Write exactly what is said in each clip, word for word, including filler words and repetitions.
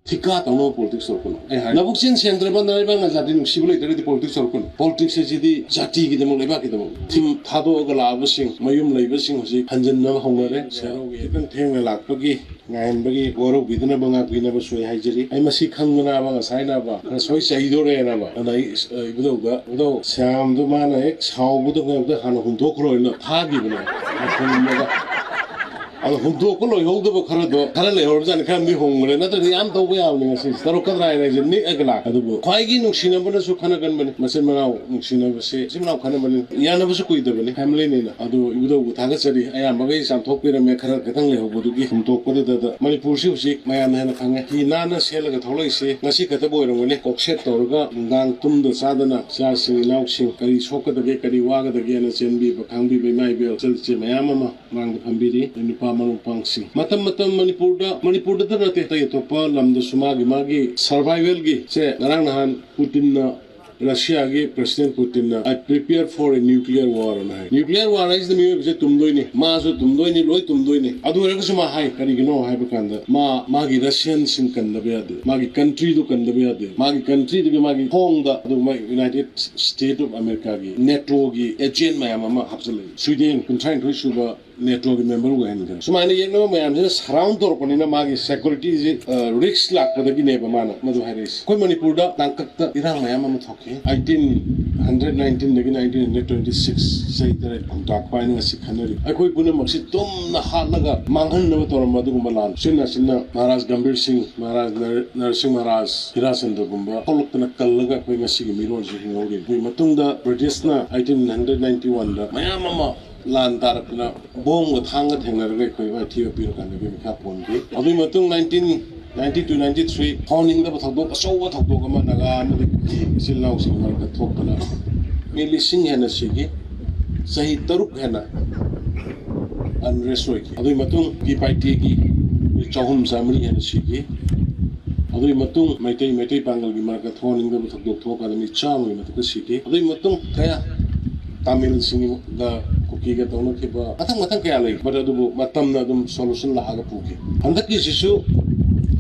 ꯊꯤꯀꯥ ꯇꯧꯅꯕ ꯄꯣꯂꯤꯇꯤꯛꯁ ꯇꯧꯔꯛꯀꯅꯨ꯫ ꯑꯩ ꯍꯥꯏ, ꯅꯕꯨꯛ ꯆꯦꯟ ꯁꯦꯡꯗ꯭ꯔꯕ ꯅꯔꯩꯕꯥꯛꯅ ꯖꯥꯇꯤ ꯅꯨꯡꯁꯤꯕ ꯂꯩꯇ꯭ꯔꯒꯗꯤ ꯄꯣꯂꯤꯇꯤꯛꯁ ꯇꯧꯔꯛꯀꯅꯨ꯫ ꯄꯣꯂꯤꯇꯤꯛꯁ ꯑꯁꯤꯗꯤ ꯖꯥꯇꯤꯒꯤꯗꯃꯛ, ꯂꯩꯕꯥꯛꯀꯤꯗꯃꯛ꯫ ꯊꯤꯝ ꯊꯥꯗꯣꯛꯑꯒ ꯂꯥꯛꯑꯕꯁꯤꯡ, ꯃꯌꯨꯝ ꯂꯩꯕꯁꯤꯡ ꯍꯧꯖꯤꯛ ꯍꯟꯖꯤꯟꯅꯕ ꯍꯧꯅꯔꯦ꯫ ꯁꯦꯔꯧꯒꯤ ꯈꯤꯇꯪ ꯊꯦꯡꯅ ꯂꯥꯛꯄꯒꯤ ꯉꯥꯏꯍꯟꯕꯒꯤ ꯋꯥꯔꯧꯕꯤꯗꯅꯕ, ꯉꯥꯛꯄꯤꯅꯕꯁꯨ ꯑꯩ ꯍꯥꯏꯖꯔꯤ꯫ ꯑꯩ ꯃꯁꯤ ꯈꯪꯗꯅꯕ ꯉꯁꯥꯏꯅꯕ ꯈꯔ ꯁꯣꯏ ꯆꯩꯗꯣꯔꯦꯅꯕ꯫ ꯑꯗꯨꯅ ꯑꯩ, ꯑ, ꯏꯕꯨꯙꯧꯗ, "ꯏꯕꯨꯙꯧ, ꯁ꯭ꯌꯥꯝꯗꯣ ꯃꯥꯅ ꯍꯦꯛ ꯁꯥꯎꯕꯗꯣ ꯉꯥꯛꯇ ꯍꯥꯟꯅ ꯍꯨꯟꯗꯣꯛꯈ꯭ꯔꯣꯅ" ꯊꯥꯈꯤꯕꯅꯦ꯫ ꯑꯗꯣ ꯍꯨꯟꯗꯣꯛꯄ ꯂꯣꯏꯍꯧꯗꯕ ꯈꯔꯗꯣ, ꯈꯔ ꯂꯩꯍꯧꯔꯕꯖꯥꯠꯅꯤ, ꯈꯔ ꯑꯃꯗꯤ ꯍꯣꯡꯈ꯭ꯔꯦ, ꯅꯠꯇ꯭ꯔꯗꯤ ꯌꯥꯝ ꯇꯧꯕ ꯌꯥꯕꯅꯤ꯫ ꯉꯁꯤ ꯇꯧꯔꯛꯀꯗ꯭ꯔꯥ ꯍꯥꯏꯅ ꯑꯩꯁꯦ ꯅꯤꯛꯑꯒ ꯂꯥꯛ-, ꯑꯗꯨꯕꯨ ꯈ꯭ꯋꯥꯏꯒꯤ ꯅꯨꯡꯁꯤꯅꯕꯅꯁꯨ ꯈꯠꯅꯒꯟꯕꯅꯤ꯫ ꯃꯆꯤꯟ ꯃꯅꯥꯎ ꯅꯨꯡꯁꯤꯅꯕꯁꯦ, ꯃꯆꯤꯟ ꯃꯅꯥꯎ ꯈꯠꯅꯕꯅꯤ, ꯌꯥꯅꯕꯁꯨ ꯀꯨꯏꯗꯕꯅꯤ, ꯐꯦꯃꯤꯂꯤꯅꯤꯅ꯫ ꯑꯗꯨ ꯏꯕꯨꯙꯧꯕꯨ ꯊꯥꯒꯠꯆꯔꯤ, ꯑꯌꯥꯝꯕꯈꯩ ꯆꯥꯝꯊꯣꯛꯄꯤꯔꯝꯃꯦ, ꯈꯔ ꯈꯤꯇꯪ ꯂꯩꯍꯧꯕꯗꯨꯒꯤ ꯍꯨꯟꯗꯣꯛꯄꯗꯨꯗ꯫ ꯃꯅꯤꯄꯨꯔꯁꯤ ꯍꯧꯖꯤꯛ ꯃꯌꯥꯝꯅ ꯍꯦꯟꯅ ꯈꯪꯉꯦ, ꯐꯤ ꯅꯥꯟꯅ ꯁꯦꯠꯂꯒ ꯊꯣꯛꯂꯛꯏꯁꯦ ꯉꯁꯤ ꯈꯛꯇꯕꯨ ꯑꯣꯏꯔꯝꯒꯅꯤ꯫ ꯀꯣꯛꯁꯦꯠ ꯇꯧꯔꯒ ꯅꯨꯡꯗꯥꯡ ꯇꯨꯝꯗ ꯆꯥꯗꯅ ꯏꯆꯥꯁꯤꯡ ꯏꯅꯥꯎꯁꯤꯡ ꯀꯔꯤ ꯁꯣꯛꯀꯗꯒꯦ, ꯀꯔꯤ ꯋꯥꯒꯗꯒꯦꯅ ꯆꯦꯟꯕꯤꯕ, ꯈꯪꯕꯤꯕ ꯏꯃꯥ ꯏꯕꯦꯜ, ꯏꯆꯜ ꯏꯆꯦ ꯃꯌꯥꯝ ꯑꯃ ꯃꯥꯡꯗ ꯐꯝꯕꯤꯔꯤ꯫ ꯅꯨꯄꯥ ꯃꯔꯨꯞ ꯃꯄꯥꯡꯁꯤꯡ, ꯃꯇꯝ ꯃꯇꯝ ꯃꯅꯤꯄꯨꯔꯗ, ꯃꯅꯤꯄꯨꯔꯗꯇ ꯅꯠꯇꯦ, ꯑꯇꯩ ꯑꯇꯣꯞꯄ ꯂꯝꯗꯁꯨ ꯃꯥꯒꯤ ꯃꯥꯒꯤ ꯁꯔꯚꯥꯏꯚꯦꯜꯒꯤ ꯁꯦ, ꯉꯔꯥꯡ ꯅꯍꯥꯟ ꯄꯨꯇꯤꯟꯅ, ꯔꯁꯤꯌꯥꯒꯤ president ꯄꯨꯇꯤꯟꯅ, "I prepare for a nuclear war" ꯑꯅ ꯍꯥꯏ꯫ ꯅ꯭ꯌꯨꯀ꯭ꯂꯤꯌꯔ ꯋꯥꯔ ꯍꯥꯏꯁꯤꯗ ꯃꯤꯑꯣꯏꯕꯁꯦ ꯇꯨꯝꯗꯣꯏꯅꯤ, ꯃꯥꯁꯨ ꯇꯨꯝꯗꯣꯏꯅꯤ, ꯂꯣꯏ ꯇꯨꯝꯗꯣꯏꯅꯤ꯫ ꯑꯗꯨ ꯑꯣꯏꯔꯒꯁꯨ ꯃꯥ ꯍꯥꯏ, ꯀꯔꯤꯒꯤꯅꯣ ꯍꯥꯏꯕ ꯀꯥꯟꯗ ꯃꯥ, ꯃꯥꯒꯤ ꯔꯁꯤꯌꯟꯁꯤꯡ ꯀꯟꯗꯕ ꯌꯥꯗꯦ, ꯃꯥꯒꯤ ꯀꯟꯇ꯭ꯔꯤꯗꯨ ꯀꯟꯗꯕ ꯌꯥꯗꯦ, ꯃꯥꯒꯤ ꯀꯟꯇ꯭ꯔꯤꯗꯨꯒꯤ ꯃꯥꯒꯤ ꯈꯣꯡꯗ, ꯑꯗꯨꯒ ꯃꯥꯒꯤ ꯌꯨꯅꯥꯏꯇꯦꯗ ꯁ꯭ꯇꯦꯠ ꯑꯣꯐ ꯑꯃꯦꯔꯤꯀꯥꯒꯤ, ꯅꯦꯇꯣꯒꯤ ꯑꯦꯖꯦꯟ ꯃꯌꯥꯝ ꯑꯃ ꯍꯥꯞꯆꯤꯜꯂꯛꯏ꯫ ꯁ꯭ꯋꯤꯗꯦꯟ ꯀꯨꯟꯊ꯭ꯔꯥ ꯅꯤꯊꯣꯏ ꯁꯨꯕ ꯅꯦꯇꯣꯒꯤ ꯃꯦꯝꯕꯔ ꯑꯣꯏꯍꯟꯈ꯭ꯔꯦ꯫ ꯁꯨꯃꯥꯏꯅ ꯌꯦꯛꯅꯕ ꯃꯌꯥꯝꯁꯤꯅ ꯁꯔꯥꯎꯟ ꯇꯧꯔꯛꯄꯅꯤꯅ ꯃꯥꯒꯤ ꯁꯦꯀ꯭ꯌꯨꯔꯤꯇꯤꯁꯤ, ꯑ, ꯔꯤꯛꯁ ꯂꯥꯛꯄꯗꯒꯤꯅꯦꯕ ꯃꯥꯅ ꯃꯗꯨ ꯍꯥꯏꯔꯛꯏꯁꯦ꯫ ꯑꯩꯈꯣꯏ ꯃꯅꯤꯄꯨꯔꯗ ꯇꯥꯡꯀꯛꯇ ꯏꯔꯥꯡ ꯃꯌꯥꯝ ꯑꯃ ꯊꯣꯛꯈꯤ꯫ ꯑꯩꯇꯤꯟ ꯍꯟꯗ꯭ꯔꯦꯠ ꯅꯥꯏꯟꯇꯤꯟꯗꯒꯤ ꯅꯥꯏꯟꯇꯤꯟ ꯍꯟꯗ꯭ꯔꯦꯠ ꯇ꯭ꯋꯦꯟꯇꯤ ꯁꯤꯛꯁ, ꯆꯍꯤ ꯇꯔꯦꯠ ꯈꯨꯟꯇꯥꯛꯄ ꯍꯥꯏꯅ ꯉꯁꯤ ꯈꯟꯅꯔꯤ꯫ ꯑꯩꯈꯣꯏ ꯄꯨꯝꯅꯃꯛꯁꯤ ꯇꯨꯝꯅ ꯍꯥꯠꯂꯒ ꯃꯥꯡꯍꯟꯅꯕ ꯇꯧꯔꯝꯕ ꯑꯗꯨꯒꯨꯝꯕ ꯂꯥꯟ꯫ ꯎꯆꯤꯟ ꯅꯥꯆꯤꯟꯅ ꯃꯍꯥꯔꯥꯖ ꯒꯝꯚꯤꯔ ꯁꯤꯡ, ꯃꯍꯥꯔꯥꯖ ꯅꯔ-, ꯅꯔꯁꯤꯡ ꯃꯍꯥꯔꯥꯖ ꯍꯤꯔꯥꯆꯟꯗ꯭ꯔꯒꯨꯝꯕ ꯊꯣꯛꯂꯛꯇꯅ ꯀꯜꯂꯒ ꯑꯩꯈꯣꯏ ꯉꯁꯤꯒꯤ ꯃꯤꯔꯣꯜꯁꯤ ꯍꯤꯡꯍꯧꯔꯤ꯫ ꯑꯗꯨꯒꯤ ꯃꯇꯨꯡꯗ ꯕ꯭ꯔꯤꯇꯤꯁꯅ ꯑꯩꯇꯤꯟ ꯍꯟꯗ꯭ꯔꯦꯠ ꯅꯥꯏꯟꯇꯤ ꯋꯥꯟꯗ ꯃꯌꯥꯝ ꯑꯃ ꯂꯥꯟ ꯇꯥꯔꯛꯇꯅ ꯕꯣꯝꯒ ꯊꯥꯡꯒ ꯊꯦꯡꯅꯔꯒ ꯑꯩꯈꯣꯏ ꯃꯥꯏꯊꯤꯕ ꯄꯤꯔꯀꯥꯟꯗ ꯑꯩꯈꯣꯏ ꯃꯤꯈꯥ ꯄꯣꯟꯈꯤ꯫ ꯑꯗꯨꯒꯤ ꯃꯇꯨꯡ nineteen ninety two ninety three ꯊꯥꯎꯅꯤꯡꯗꯕ ꯊꯧꯗꯣꯛ, ꯑꯆꯧꯕ ꯊꯧꯗꯣꯛ ꯑꯃ ꯅꯥꯒꯥ ꯑꯃꯗꯤ ꯀꯨꯀꯤ ꯏꯆꯤꯜ ꯏꯅꯥꯎꯁꯤꯡ ꯃꯔꯛꯇ ꯊꯣꯛꯇꯅ ꯃꯤ ꯂꯤꯁꯤꯡ ꯍꯦꯟꯅ ꯁꯤꯈꯤ, ꯆꯍꯤ ꯇꯔꯨꯛ ꯍꯦꯟꯅ ꯑꯟꯔꯦꯁ ꯑꯣꯏꯈꯤ꯫ ꯑꯗꯨꯒꯤ ꯃꯇꯨꯡ ꯀꯨꯀꯤ ꯄꯥꯏꯇꯦꯒꯤ ꯃꯤ ꯆꯍꯨꯝ ꯆꯥꯃꯔꯤ ꯍꯦꯟꯅ ꯁꯤꯈꯤ꯫ ꯑꯗꯨꯒꯤ ꯃꯇꯨꯡ ꯃꯩꯇꯩ, ꯃꯩꯇꯩ ꯄꯥꯡꯒꯜꯒꯤ ꯃꯔꯛꯇ ꯊꯥꯎꯅꯤꯡꯗꯕ ꯊꯧꯗꯣꯛ ꯊꯣꯛꯑꯀꯥꯟꯗ ꯃꯤ ꯆꯥꯝꯃꯒꯤ ꯃꯊꯛꯇ ꯁꯤꯈꯤ꯫ ꯑꯗꯨꯒꯤ ꯃꯇꯨꯡ ꯀꯌꯥ ꯇꯥꯃꯤꯜꯁꯤꯡꯒ ꯀꯨꯀꯤꯒ ꯇꯧꯅꯈꯤꯕ ꯃꯊꯪ ꯃꯊꯪ ꯀꯌꯥ ꯂꯩ꯫ But ꯑꯗꯨꯕꯨ ꯃꯇꯝꯅ ꯑꯗꯨꯝ ꯁꯣꯂꯨꯁꯟ ꯂꯥꯛꯑꯒ ꯄꯨꯈꯤ꯫ ꯍꯟꯗꯛꯀꯤꯁꯤꯁꯨ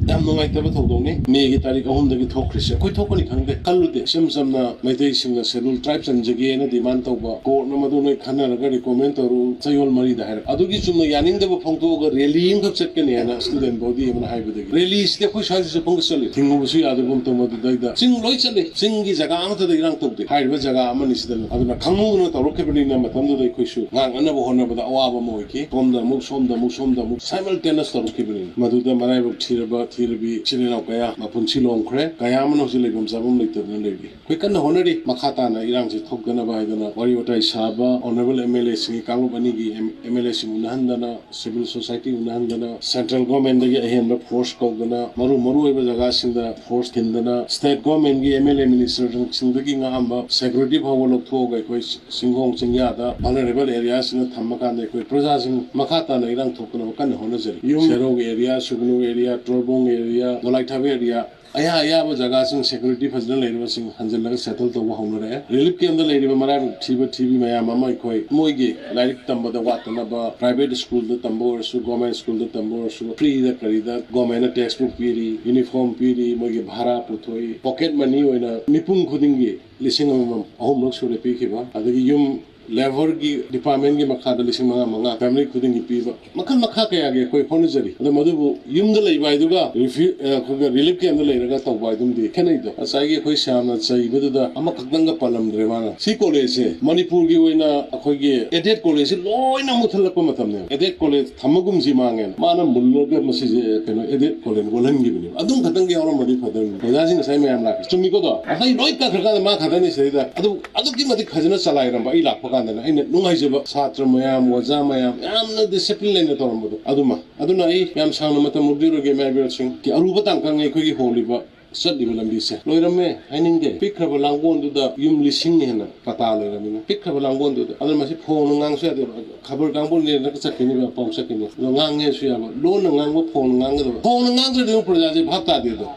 ꯌꯥꯝ ꯅꯨꯡꯉꯥꯏꯇꯕ ꯊꯧꯗꯣꯛꯅꯤ꯫ ꯃꯦꯒꯤ ꯇꯥꯔꯤꯛ ꯑꯍꯨꯝꯗꯒꯤ ꯊꯣꯛꯈ꯭ꯔꯤꯁꯦ꯫ ꯑꯩꯈꯣꯏ ꯊꯣꯛꯀꯅꯤ ꯈꯪꯗꯦ, ꯈꯜꯂꯨꯗꯦ꯫ ꯏꯆꯝ ꯆꯝꯅ ꯃꯩꯇꯩꯁꯤꯡꯅ ꯁꯦꯗꯨꯜ ꯇ꯭ꯔꯥꯏꯕ ꯆꯟꯖꯒꯦꯅ ꯗꯤꯃꯥꯟ ꯇꯧꯕ, ꯀꯣꯔꯠꯅ ꯃꯗꯨ ꯅꯣꯏ ꯈꯟꯅꯔꯒ ꯔꯤꯀꯣꯃꯦꯟ ꯇꯧꯔꯨ, ꯆꯌꯣꯜ ꯃꯔꯤꯗ ꯍꯥꯏꯔꯛꯄ꯫ ꯑꯗꯨꯒꯤ ꯆꯨꯝꯅ ꯌꯥꯅꯤꯡꯗꯕ ꯐꯣꯡꯗꯣꯛꯑꯒ ꯔꯦꯂꯤ ꯑꯃꯈꯛ ꯆꯠꯀꯅꯤ ꯍꯥꯏꯅ ꯁ꯭ꯇꯨꯗꯦꯟ ꯕꯣꯗꯤ ꯑꯃꯅ ꯍꯥꯏꯕꯗꯒꯤ ꯔꯦꯂꯤꯁꯤꯗꯤ ꯑꯩꯈꯣꯏ ꯁ꯭ꯋꯥꯏꯗꯁꯨ ꯄꯪꯆꯠ ꯆꯠꯂꯤ꯫ ꯊꯤꯡꯉꯨꯕꯁꯨ ꯌꯥꯗꯒꯨꯝ ꯇꯧ꯫ ꯃꯗꯨꯗꯩꯗ ꯆꯤꯡ ꯂꯣꯏ ꯆꯠꯂꯤ꯫ ꯆꯤꯡꯒꯤ ꯖꯒꯥ ꯑꯃꯠꯇꯗ ꯏꯔꯥꯡ ꯇꯧꯗꯦ꯫ ꯍꯥꯏꯔꯤꯕ ꯖꯒꯥ ꯑꯃꯅꯤꯁꯤꯗꯅꯤ꯫ ꯑꯗꯨꯅ ꯈꯪꯍꯧꯗꯅ ꯇꯧꯔꯛꯈꯤꯕꯅꯤꯅ ꯃꯇꯝꯗꯨꯗ ꯑꯩꯈꯣꯏꯁꯨ ꯉꯥꯡꯅꯅꯕ ꯍꯣꯠꯅꯕꯗ ꯑꯋꯥꯕ ꯑꯃ ꯑꯣꯏꯈꯤ꯫ ꯁꯣꯝꯗ ꯑꯃꯨꯛ, ꯁꯣꯝꯗ ꯑꯃꯨꯛ, ꯁꯣꯝꯗ ꯑꯃꯨꯛ simultaneous ꯇꯧꯔꯛꯈꯤꯕꯅꯤ꯫ ꯃꯗꯨꯗ ꯃꯔꯥꯏꯕꯛ ꯊꯤꯔꯕ ꯊꯤꯔꯕꯤ ꯏꯆꯤꯜ ꯏꯅꯥꯎ ꯀꯌꯥ ꯃꯄꯨꯟꯁꯤ ꯂꯣꯡꯈ꯭ꯔꯦ꯫ ꯀꯌꯥ ꯑꯃꯅ ꯍꯧꯖꯤꯛ ꯂꯩꯐꯝ ꯆꯥꯐꯝ ꯂꯩꯇꯗꯅ ꯂꯩꯔꯤ꯫ ꯑꯩꯈꯣꯏ ꯀꯟꯅ ꯍꯣꯠꯅꯔꯤ꯫ ꯃꯈꯥ ꯇꯥꯅ ꯏꯔꯥꯡꯁꯤ ꯊꯣꯛꯇꯅꯕ ꯍꯥꯏꯗꯅ ꯋꯥꯔꯤ ꯋꯥꯇꯥꯏ ꯁꯥꯕ, ꯑꯣꯅꯔꯦꯕꯜ ꯑꯦꯝ ꯑꯦꯜ ꯑꯦꯁꯤꯡꯒꯤ ꯀꯥꯡꯂꯨꯞ ꯑꯅꯤꯒꯤ ꯑꯦꯝ ꯑꯦꯜ ꯑꯦꯁꯤꯡ ꯎꯅꯍꯟꯗꯅ, ꯁꯤꯚꯤꯜ ꯁꯣꯁꯥꯏꯇꯤ ꯎꯅꯍꯟꯗꯅ, ꯁꯦꯟꯇ꯭ꯔꯦꯜ ꯒꯣꯔꯃꯦꯟꯗꯒꯤ ꯑꯍꯦꯟꯕ ꯐꯣꯔꯁ ꯀꯧꯗꯅ, ꯃꯔꯨ ꯃꯔꯨ ꯑꯣꯏꯕ ꯖꯒꯥꯁꯤꯡꯗ ꯐꯣꯔꯁ ꯊꯤꯟꯗꯅ, ꯁ꯭ꯇꯦꯠ ꯒꯣꯔꯃꯦꯟꯒꯤ ꯑꯦꯝ ꯑꯦꯜ ꯑꯦ ꯃꯤꯅꯤꯁꯇꯔꯁꯤꯡꯗꯒꯤ ꯉꯥꯛꯑꯝꯕ ꯁꯦꯀ꯭ꯌꯨꯔꯤꯇꯤ ꯐꯥꯎꯕ ꯂꯧꯊꯣꯛꯑꯒ ꯑꯩꯈꯣꯏ ꯆꯤꯡꯈꯣꯡ ꯆꯤꯡꯌꯥꯗ ꯚꯜꯅꯔꯦꯕꯜ ꯑꯦꯔꯤꯌꯥꯁꯤꯡꯗ ꯊꯝꯃꯀꯥꯟꯗ ꯑꯩꯈꯣꯏ ꯄ꯭ꯔꯖꯥꯁꯤꯡ ꯃꯈꯥ ꯇꯥꯅ ꯏꯔꯥꯡ ꯊꯣꯛꯇꯅꯕ ꯀꯟꯅ ꯍꯣꯠꯅꯖꯔꯤ꯫ ꯌꯨꯝ ꯁꯦꯔꯧꯒꯤ ꯑꯦꯔꯤꯌꯥ, ꯁꯨꯒꯅꯨ ꯑꯦꯔꯤꯌꯥ, ꯇꯣꯔꯕꯣꯡ ꯑꯦꯔꯤꯌꯥ, ꯗꯣꯂꯥꯏꯊꯥꯕ ꯑꯦꯔꯤꯌꯥ, ꯑꯌꯥ ꯑꯌꯥꯕ ꯖꯒꯥꯁꯤꯡ ꯁꯦꯀ꯭ꯌꯨꯔꯤꯇꯤ ꯐꯖꯅ ꯂꯩꯔꯕꯁꯤꯡ ꯍꯟꯖꯤꯜꯂꯒ ꯁꯦꯇꯜ ꯇꯧꯕ ꯍꯧꯅꯔꯛꯑꯦ꯫ ꯔꯤꯂꯤꯐ ꯀꯦꯝꯞꯇ ꯂꯩꯔꯤꯕ ꯃꯔꯥꯏꯕꯛ ꯊꯤꯕ ꯊꯤꯕꯤ ꯃꯌꯥꯝ ꯑꯃ ꯑꯩꯈꯣꯏ ꯃꯣꯏꯒꯤ ꯂꯥꯏꯔꯤꯛ ꯇꯝꯕꯗ ꯋꯥꯠꯇꯅꯕ ꯄ꯭ꯔꯥꯏꯚꯦꯠ ꯁ꯭ꯀꯨꯜꯗ ꯇꯝꯕ ꯑꯣꯏꯔꯁꯨ, ꯒꯣꯔꯃꯦꯟ ꯁ꯭ꯀꯨꯜꯗ ꯇꯝꯕ ꯑꯣꯏꯔꯁꯨ, ꯐ꯭ꯔꯤꯗ ꯀꯔꯤꯗ ꯒꯣꯔꯃꯦꯟꯅ ꯇꯦꯛꯁ ꯕꯨꯛ ꯄꯤꯔꯤ, ꯌꯨꯅꯤꯐꯣꯔꯝ ꯄꯤꯔꯤ, ꯃꯣꯏꯒꯤ ꯚꯔꯥ ꯄꯨꯊꯣꯛꯏ, ꯄꯣꯀꯦꯠ ꯃꯅꯤ ꯑꯣꯏꯅ ꯃꯤꯄꯨꯝ ꯈꯨꯗꯤꯡꯒꯤ ꯂꯤꯁꯤꯡ ꯑꯃꯃꯝ ꯑꯍꯨꯝꯂꯛ ꯁꯨꯅ ꯄꯤꯈꯤꯕ, ꯑꯗꯒꯤ ꯌꯨꯝ ꯂꯦꯕꯔꯒꯤ ꯗꯤꯄꯥꯔꯠꯃꯦꯟꯒꯤ ꯃꯈꯥꯗ ꯂꯤꯁꯤꯡ ꯃꯉꯥ ꯃꯉꯥ ꯐꯦꯃꯤꯂꯤ ꯈꯨꯗꯤꯡꯒꯤ ꯄꯤꯕ, ꯃꯈꯜ ꯃꯈꯥ ꯀꯌꯥꯒꯤ ꯑꯩꯈꯣꯏ ꯍꯣꯠꯅꯖꯔꯤ꯫ ꯑꯗꯣ ꯃꯗꯨꯕꯨ ꯌꯨꯝꯗ ꯂꯩꯕ ꯍꯥꯏꯗꯨꯒ ꯔꯤꯐ꯭ꯌꯨ-, ꯑ, ꯑꯩꯈꯣꯏꯒꯤ ꯔꯤꯂꯤꯐ ꯀꯦꯝꯞꯇ ꯂꯩꯔꯒ ꯇꯧꯕ ꯍꯥꯏꯗꯨꯝꯗꯤ ꯈꯦꯠꯅꯩꯗꯣ꯫ ꯉꯁꯥꯏꯒꯤ ꯑꯩꯈꯣꯏ ꯁ꯭ꯌꯥꯝꯅ ꯆꯩꯕꯗꯨꯗ ꯑꯃꯈꯛꯇꯪꯒ ꯄꯜꯂꯝꯗ꯭ꯔꯦ ꯃꯥꯅ꯫ ꯁꯤ ꯀꯣꯂꯦꯖꯁꯦ ꯃꯅꯤꯄꯨꯔꯒꯤ ꯑꯣꯏꯅ ꯑꯩꯈꯣꯏꯒꯤ ꯑꯦꯗꯦꯠ ꯀꯣꯂꯦꯖꯁꯦ ꯂꯣꯏꯅ ꯃꯨꯠꯊꯠꯂꯛꯄ ꯃꯇꯝꯅꯦꯕ꯫ ꯑꯦꯗꯦꯠ ꯀꯣꯂꯦꯖ ꯊꯝꯃꯒꯨꯝꯁꯤ ꯃꯥꯡꯉꯦꯅ ꯃꯥꯅ ꯃꯨꯜꯂꯒ ꯃꯁꯤꯁꯦ ꯀꯩꯅꯣ ꯑꯦꯗꯦꯠ ꯀꯣꯂꯦꯖ ꯑꯣꯜꯍꯟꯈꯤꯕꯅꯦꯕ꯫ ꯑꯗꯨꯝ ꯈꯛꯇꯪꯒ ꯌꯥꯎꯔꯝꯃꯗꯤ ꯐꯗꯧꯅꯤ꯫ ꯑꯣꯖꯥꯁꯤꯡ ꯉꯁꯥꯏ ꯃꯌꯥꯝ ꯂꯥꯛꯈꯤ꯫ ꯆꯨꯝꯃꯤꯀꯣꯗꯣ? ꯑꯇꯩ ꯂꯣꯏ ꯀꯛꯈ꯭ꯔꯀꯥꯟꯗ ꯃꯥ ꯈꯛꯇꯅꯤ ꯁꯤꯗꯩꯗ꯫ ꯑꯗꯨ ꯑꯗꯨꯛꯀꯤ ꯃꯇꯤꯛ ꯐꯖꯅ ꯆꯂꯥꯏꯔꯝꯕ ꯑꯩ ꯂꯥꯛꯄ ꯀꯥꯟꯗꯅ ꯑꯩꯅ ꯅꯨꯡꯉꯥꯏꯖꯕ ꯁꯥꯇ꯭ꯔ ꯃꯌꯥꯝ, ꯑꯣꯖꯥ ꯃꯌꯥꯝ ꯌꯥꯝꯅ ꯗꯤꯁꯤꯄ꯭ꯂꯤꯟ ꯂꯩꯅ ꯇꯧꯔꯝꯕꯗꯣ ꯑꯗꯨꯃ꯫ ꯑꯗꯨꯅ ꯑꯩ ꯌꯥꯝ ꯁꯥꯡꯅ ꯃꯇꯝ ꯂꯧꯕꯤꯔꯣꯏꯒꯦ, ꯃꯌꯥꯝꯕꯤꯔꯁꯤꯡ꯫ ꯑꯔꯨꯕ ꯇꯥꯡꯀꯛꯅꯤ ꯑꯩꯈꯣꯏꯒꯤ ꯍꯣꯡꯂꯤꯕ ꯆꯠꯂꯤꯕ ꯂꯝꯕꯤꯁꯦ꯫ ꯂꯣꯏꯔꯝꯃꯦ ꯍꯥꯏꯅꯤꯡꯗꯦ꯫ ꯄꯤꯛꯈ꯭ꯔꯕ ꯂꯥꯡꯒꯣꯜꯗꯨꯗ ꯌꯨꯝ ꯂꯤꯁꯤꯡ ꯍꯦꯟꯅ ꯄꯇꯥ ꯂꯩꯔꯕꯅꯤꯅ, ꯄꯤꯛꯈ꯭ꯔꯕ ꯂꯥꯡꯒꯣꯜꯗꯨꯗ꯫ ꯑꯗꯨꯅ ꯃꯁꯤ ꯐꯣꯡꯅ ꯉꯥꯡꯁꯨ ꯌꯥꯗꯦꯕ꯫ ꯈꯕꯔ ꯀꯥꯡꯕꯨꯅꯦꯅ ꯆꯠꯈꯤꯅꯦꯕ, ꯄꯥꯎ ꯆꯠꯈꯤꯅꯦ꯫ ꯑꯗꯣ ꯉꯥꯡꯉꯦꯁꯨ ꯌꯥꯕ, ꯂꯣꯟꯅ ꯉꯥꯡꯕ, ꯐꯣꯡꯅ ꯉꯥꯡꯒꯗꯕ꯫ ꯐꯣꯡꯅ ꯉꯥꯡꯗ꯭ꯔꯗꯤ ꯑꯃꯨꯛ ꯄ꯭ꯔꯖꯥꯁꯦ ꯚꯥꯞ ꯇꯥꯗꯦꯗꯣ꯫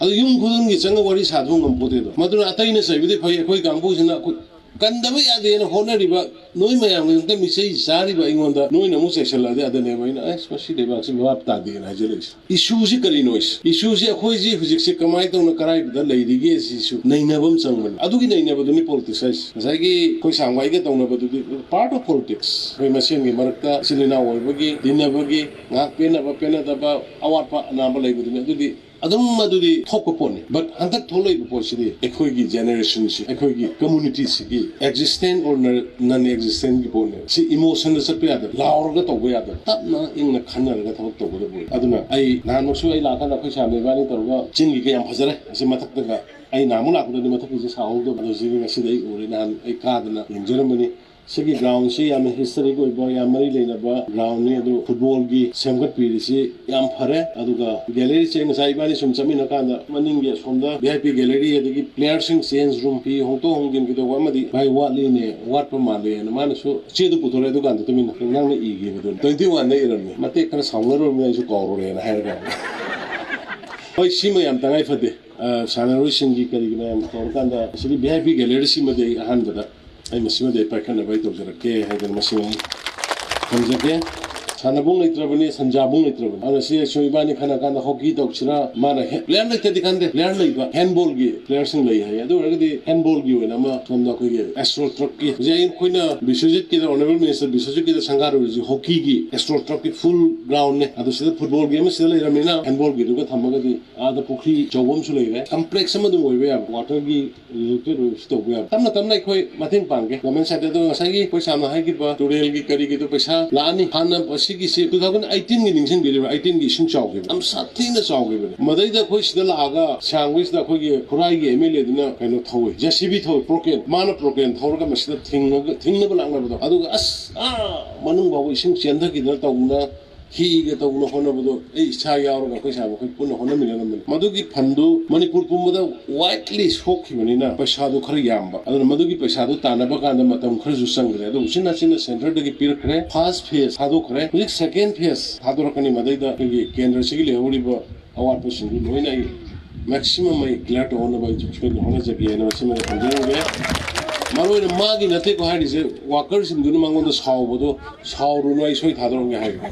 ꯑꯗꯨ ꯌꯨꯝ ꯈꯨꯗꯤꯡꯒꯤ ꯆꯪꯉ ꯋꯥꯔꯤ ꯁꯥꯗꯕ ꯉꯝꯄꯣꯠꯇꯦꯗꯣ꯫ ꯃꯗꯨꯅ ꯑꯇꯩꯅ ꯆꯩꯕꯗꯤ ꯐꯩ, ꯑꯩꯈꯣꯏ ꯀꯥꯡꯕꯨꯁꯤꯅ ꯑꯩꯈꯣꯏ ꯀꯟꯗꯕ ꯌꯥꯗꯦꯅ ꯍꯣꯠꯅꯔꯤꯕ ꯅꯣꯏ ꯃꯌꯥꯝꯒꯤꯗꯃꯛꯇ ꯃꯤꯆꯩ ꯆꯥꯔꯤꯕ ꯑꯩꯉꯣꯟꯗ ꯅꯣꯏꯅ ꯑꯃꯨꯛ ꯆꯩꯁꯜꯂꯛꯑꯗꯤ, ꯑꯗꯅꯦꯕ ꯑꯩꯅ, "ꯑꯁ, ꯃꯁꯤ ꯂꯩꯕꯥꯛꯁꯤ ꯚꯥꯞ ꯇꯥꯗꯦꯅ" ꯍꯥꯏꯖꯜꯂꯛꯏꯁꯦ꯫ ꯏꯁꯨꯁꯤ ꯀꯔꯤꯅꯣ? ꯏꯁꯨꯁꯤ ꯑꯩꯈꯣꯏꯁꯤ ꯍꯧꯖꯤꯛꯁꯦ ꯀꯃꯥꯏꯅ ꯇꯧꯅ ꯀꯗꯥꯏꯗ ꯂꯩꯔꯤꯒꯦ ꯁꯤꯁꯨ ꯅꯩꯅꯕ ꯑꯃ ꯆꯪꯕꯅꯤ꯫ ꯑꯗꯨꯒꯤ ꯅꯩꯅꯕꯗꯨꯅꯤ ꯄꯣꯂꯤꯇꯤꯛꯁ ꯍꯥꯏꯁꯦ꯫ ꯉꯁꯥꯏꯒꯤ ꯑꯩꯈꯣꯏ ꯁꯥꯡꯕꯥꯏꯒ ꯇꯧꯅꯕꯗꯨꯗꯤ ꯄꯥꯔꯠ ꯑꯣꯐ ꯄꯣꯂꯤꯇꯤꯛꯁ꯫ ꯑꯩꯈꯣꯏ ꯃꯁꯦꯟꯒꯤ ꯃꯔꯛꯇ ꯏꯆꯤꯜ ꯏꯅꯥꯎ ꯑꯣꯏꯕꯒꯤ, ꯇꯤꯟꯅꯕꯒꯤ, ꯉꯥꯏꯍꯥꯛ ꯄꯦꯟꯅꯕ ꯄꯦꯟꯅꯗꯕ, ꯑꯋꯥꯠꯄ ꯑꯅꯥꯕ ꯂꯩꯕꯗꯨꯅꯤ꯫ ꯑꯗꯨꯗꯤ ꯑꯗꯨꯝ ꯃꯗꯨꯗꯤ ꯊꯣꯛꯄ ꯄꯣꯠꯅꯤ꯫ But ꯍꯟꯗꯛ ꯊꯣꯛꯂꯛꯏꯕ ꯄꯣꯠꯁꯤꯗꯤ ꯑꯩꯈꯣꯏꯒꯤ ꯖꯦꯅꯦꯔꯦꯁꯟꯁꯤ, ꯑꯩꯈꯣꯏꯒꯤ ꯀꯝꯃꯨꯅꯤꯇꯤꯁꯤꯒꯤ ꯑꯦꯛꯖꯤꯁꯇꯦꯟ ꯑꯣꯔ ꯅꯟ ꯑꯦꯛꯖꯤꯁꯇꯦꯟꯒꯤ ꯄꯣꯠꯅꯦ꯫ ꯁꯤ ꯏꯃꯣꯁꯟꯗ ꯆꯠꯄ ꯌꯥꯗꯕ, ꯂꯥꯎꯔꯒ ꯇꯧꯕ ꯌꯥꯗꯕ, ꯇꯞꯅ ꯏꯪꯅ ꯈꯟꯅꯔꯒ ꯊꯕꯛ ꯇꯧꯒꯗꯕ ꯑꯣꯏ꯫ ꯑꯗꯨꯅ ꯑꯩ ꯅꯍꯥꯟꯃꯨꯛꯁꯨ ꯑꯩ ꯂꯥꯛꯀꯥꯟꯗ ꯑꯩꯈꯣꯏ ꯁꯥꯝꯅ ꯏꯕꯥꯅꯤ ꯇꯧꯔꯒ ꯆꯤꯡꯒꯤꯒ ꯌꯥꯝ ꯐꯖꯔꯦ꯫ ꯑꯁꯤ ꯃꯊꯛꯇꯒ ꯑꯩ ꯅꯍꯥꯟꯃꯨꯛ ꯂꯥꯛꯄꯗꯗꯤ ꯃꯊꯛꯀꯤꯁꯦ ꯁꯥꯍꯧꯗꯕ, ꯑꯗꯣ ꯁꯤꯗꯤ ꯉꯁꯤꯗ ꯑꯩ ꯎꯔꯦ꯫ ꯅꯍꯥꯟ ꯑꯩ ꯀꯥꯗꯅ ꯌꯦꯡꯖꯔꯝꯕꯅꯤ꯫ ꯁꯤꯒꯤ ꯒ꯭ꯔꯥꯎꯟꯁꯤ ꯌꯥꯝꯅ ꯍꯤꯁꯇꯣꯔꯤꯛ ꯑꯣꯏꯕ, ꯌꯥꯝ ꯃꯔꯤ ꯂꯩꯅꯕ ꯒ꯭ꯔꯥꯎꯟꯅꯤ꯫ ꯑꯗꯨ ꯐꯨꯠꯕꯣꯜꯒꯤ ꯁꯦꯝꯒꯠꯄꯤꯔꯤꯁꯤ ꯌꯥꯝ ꯐꯔꯦ꯫ ꯑꯗꯨꯒ ꯒꯦꯂꯔꯤꯁꯦ ꯉꯁꯥꯏ ꯏꯕꯥꯅꯤ ꯁꯨꯝ ꯆꯠꯃꯤꯟꯅ ꯀꯥꯟꯗ ꯃꯅꯤꯡꯒꯤ ꯑꯁꯣꯝꯗ ꯚꯤ ꯑꯥꯏ ꯄꯤ ꯒꯦꯂꯔꯤ, ꯑꯗꯒꯤ ꯄ꯭ꯂꯦꯌꯔꯁꯤꯡ ꯆꯦꯟꯖ ꯔꯨꯝ, ꯐꯤ ꯍꯣꯡꯗꯣꯛ ꯍꯣꯡꯖꯤꯟ ꯀꯩꯗꯧꯕ ꯑꯃꯗꯤ ꯚꯥꯏ ꯋꯥꯠꯂꯤꯅꯦ, ꯋꯥꯠꯄ ꯃꯥꯜꯂꯦꯅ ꯃꯥꯅꯁꯨ ꯆꯦꯗꯨ ꯄꯨꯊꯣꯔꯛꯑꯦ꯫ ꯑꯗꯨꯀꯥꯟꯗ ꯇꯨꯃꯤꯟꯅ ꯅꯪꯅ ꯏꯈꯤꯕꯗꯨꯅꯤ꯫ ꯇ꯭ꯋꯦꯟꯇꯤ ꯋꯥꯟꯗ ꯏꯔꯝꯃꯤ꯫ ꯃꯇꯦꯛ ꯈꯔ ꯁꯥꯎꯅꯔꯨꯔꯃꯤ, ꯑꯩꯁꯨ ꯀꯥꯎꯔꯨꯔꯦꯅ ꯍꯥꯏꯔꯒ꯫ ꯍꯣꯏ, ꯁꯤꯃ ꯌꯥꯝ ꯇꯉꯥꯏ ꯐꯗꯦ꯫ ꯑ, ꯁꯥꯟꯅꯔꯣꯏꯁꯤꯡꯒꯤ ꯀꯔꯤꯒꯤ ꯃꯌꯥꯝ ꯇꯧꯔꯀꯥꯟꯗ ꯁꯤꯒꯤ ꯚꯤ ꯑꯥꯏ ꯄꯤ ꯒꯦꯂꯔꯤꯁꯤꯃꯗꯤ ꯑꯩ ꯑꯍꯥꯟꯕꯗ ꯑꯩ ꯃꯁꯤꯃꯗꯤ ꯑꯩ ꯄꯥꯏꯈꯠꯅꯕ ꯑꯩ ꯇꯧꯖꯔꯛꯀꯦ ꯍꯥꯏꯗꯅ ꯃꯁꯤꯃ ꯑꯩ ꯊꯝꯖꯒꯦ꯫ ꯁꯥꯟꯅꯕꯨꯡ ꯂꯩꯇ꯭ꯔꯕꯅꯤ, ꯁꯟꯖꯥꯕꯨꯡ ꯂꯩꯇ꯭ꯔꯕꯅꯤ꯫ ꯑꯗꯨꯅ ꯁꯤ ꯑꯩꯁꯨ ꯏꯕꯥꯅꯤ ꯈꯟꯅ ꯀꯥꯟꯗ ꯍꯣꯀꯤ ꯇꯧꯁꯤꯔꯥ, ꯃꯥꯅ ꯍꯦ-, ꯄ꯭ꯂꯦꯌꯔ ꯂꯩꯇ꯭ꯔꯗꯤ ꯈꯟꯗꯦ, ꯄ꯭ꯂꯦꯌꯔ ꯂꯩꯕ ꯍꯦꯟꯕꯣꯜꯒꯤ ꯄ꯭ꯂꯦꯌꯔꯁꯤꯡ ꯂꯩ ꯍꯥꯏ꯫ ꯑꯗꯨ ꯑꯣꯏꯔꯒꯗꯤ ꯍꯦꯟꯕꯣꯜꯒꯤ ꯑꯣꯏꯅ ꯑꯃ ꯁꯣꯝꯗ ꯑꯩꯈꯣꯏꯒꯤ ꯑꯦꯁꯇ꯭ꯔꯣ ꯇ꯭ꯔꯛꯀꯤ, ꯍꯧꯖꯤꯛ ꯑꯩꯈꯣꯏꯅ ꯕꯤꯁ꯭ꯋꯖꯤꯠꯀꯤꯗ, ꯑꯣꯅꯔꯦꯕꯜ ꯃꯤꯅꯤꯁꯇꯔ ꯕꯤꯁ꯭ꯋꯖꯤꯠꯀꯤꯗ ꯁꯪꯒꯥꯔꯨꯔꯤꯁꯤ ꯍꯣꯀꯤꯒꯤ ꯑꯦꯁꯇ꯭ꯔꯣ ꯇ꯭ꯔꯛꯀꯤ ꯐꯨꯜ ꯒ꯭ꯔꯥꯎꯟꯅꯦ꯫ ꯑꯗꯨ ꯁꯤꯗ ꯐꯨꯠꯕꯣꯜꯒꯤ ꯑꯃ ꯁꯤꯗ ꯂꯩꯔꯕꯅꯤꯅ ꯍꯦꯟꯕꯣꯜꯒꯤꯗꯨꯒ ꯊꯝꯃꯒꯗꯤ ꯑꯥꯗ ꯄꯨꯈ꯭ꯔꯤ ꯑꯆꯧꯕ ꯑꯃꯁꯨ ꯂꯩꯔꯦ, ꯀꯝꯄ꯭ꯂꯦꯛꯁ ꯑꯃ ꯑꯗꯨꯝ ꯑꯣꯏꯕ ꯌꯥꯕ, ꯋꯥꯇꯔꯒꯤ ꯔꯤꯂꯦꯇꯦꯗ ꯑꯣꯏꯕꯁꯨ ꯇꯧꯕ ꯌꯥꯕ꯫ ꯇꯞꯅ ꯇꯞꯅ ꯑꯩꯈꯣꯏ ꯃꯇꯦꯡ ꯄꯥꯡꯒꯦ ꯒꯣꯔꯃꯦꯟ ꯁꯥꯏꯠꯇ꯫ ꯑꯗꯣ ꯉꯁꯥꯏꯒꯤ ꯑꯩꯈꯣꯏ ꯁꯥꯝꯅ ꯍꯥꯏꯈꯤꯕ ꯇꯨꯔꯦꯜꯒꯤ ꯀꯔꯤꯒꯤꯗꯣ ꯄꯩꯁꯥ ꯂꯥꯛꯑꯅꯤ꯫ ꯍꯥꯟꯅ ꯑꯁꯤꯒꯤꯁꯤ ꯇꯨ ꯊꯥꯎꯖꯟ ꯑꯩꯠꯇꯤꯟꯒꯤ ꯅꯤꯡꯁꯤꯡꯕꯤꯔꯤꯕ꯭ꯔꯥ? ꯑꯩꯠꯇꯤꯟꯒꯤ ꯏꯁꯤꯡ ꯆꯥꯎꯈꯤꯕ ꯌꯥꯝ ꯁꯥꯊꯤꯅ ꯆꯥꯎꯈꯤꯕꯅꯤ꯫ ꯃꯗꯩꯗ ꯑꯩꯈꯣꯏ ꯁꯤꯗ ꯂꯥꯛꯑꯒ ꯁꯥꯡꯕꯁꯤꯗ ꯑꯩꯈꯣꯏꯒꯤ ꯈꯨꯔꯥꯏꯒꯤ ꯑꯦꯝ ꯑꯦꯜ ꯑꯦꯗꯨꯅ ꯀꯩꯅꯣ ꯊꯧꯋꯦ, ꯖꯦ ꯁꯤ ꯕꯤ ꯊꯧꯋꯦ, ꯄ꯭ꯔꯣꯀꯦꯟ꯫ ꯃꯥꯅ ꯄ꯭ꯔꯣꯀꯦꯟ ꯊꯧꯔꯒ ꯃꯁꯤꯗ ꯊꯤꯡꯉꯒ, ꯊꯤꯡꯅꯕ ꯂꯥꯛꯅꯕꯗꯣ꯫ ꯑꯗꯨꯒ ꯑꯁ, ꯑꯥ ꯃꯅꯨꯡ ꯐꯥꯎꯕ ꯏꯁꯤꯡ ꯆꯦꯟꯊꯈꯤꯗꯅ ꯇꯧꯗꯅ ꯍꯤꯒ ꯇꯧꯗꯅ ꯍꯣꯠꯅꯕꯗꯣ ꯑꯩ ꯏꯁꯥ ꯌꯥꯎꯔꯒ ꯑꯩꯈꯣꯏ ꯁꯥꯏꯕꯣꯛ ꯑꯩꯈꯣꯏ ꯄꯨꯟꯅ ꯍꯣꯠꯅꯃꯤꯟꯅꯔꯝꯕꯅꯤ꯫ ꯃꯗꯨꯒꯤ ꯐꯟꯗꯨ ꯃꯅꯤꯄꯨꯔ ꯄꯨꯝꯕꯗ ꯋꯥꯏꯗꯂꯤ ꯁꯣꯛꯈꯤꯕꯅꯤꯅ ꯄꯩꯁꯥꯗꯨ ꯈꯔ ꯌꯥꯝꯕ, ꯑꯗꯨꯅ ꯃꯗꯨꯒꯤ ꯄꯩꯁꯥꯗꯨ ꯇꯥꯟꯅꯕ ꯀꯥꯟꯗ ꯃꯇꯝ ꯈꯔꯁꯨ ꯆꯪꯈ꯭ꯔꯦ꯫ ꯑꯗꯨ ꯎꯆꯤꯟ ꯅꯥꯆꯤꯟꯅ ꯁꯦꯟꯇꯔꯗꯒꯤ ꯄꯤꯔꯛꯈ꯭ꯔꯦ꯫ ꯐꯥꯔꯁ ꯐꯦꯁ ꯊꯥꯗꯣꯛꯈ꯭ꯔꯦ, ꯍꯧꯖꯤꯛ ꯁꯦꯀꯦꯟ ꯐꯦꯁ ꯊꯥꯗꯣꯔꯛꯀꯅꯤ꯫ ꯃꯗꯩꯗ ꯑꯩꯈꯣꯏꯒꯤ ꯀꯦꯟꯗ꯭ꯔꯁꯤꯒꯤ ꯂꯩꯍꯧꯔꯤꯕ ꯑꯋꯥꯠꯄꯁꯤꯡꯗꯨ ꯂꯣꯏꯅ ꯑꯩ ꯃꯦꯛꯁꯤꯃꯝ ꯑꯩ ꯀ꯭ꯂꯤꯌꯥꯔ ꯇꯧꯍꯟꯅꯕ ꯑꯩ ꯁꯣꯏꯗꯅ ꯍꯣꯠꯅꯖꯒꯦ ꯍꯥꯏꯅ ꯃꯁꯤꯃ ꯊꯝꯖꯔꯝꯒꯦ꯫ ꯃꯔꯨ ꯑꯣꯏꯅ ꯃꯥꯒꯤ ꯅꯠꯇꯦꯀꯣ ꯍꯥꯏꯔꯤꯁꯦ, ꯋꯥꯀꯔꯁꯤꯡꯗꯨꯅ ꯃꯉꯣꯟꯗ ꯁꯥꯎꯕꯗꯣ, "ꯁꯥꯎꯔꯨꯅꯨ, ꯑꯩ ꯁꯣꯏ ꯊꯥꯗꯣꯔꯛꯑꯒꯦ" ꯍꯥꯏꯕ꯫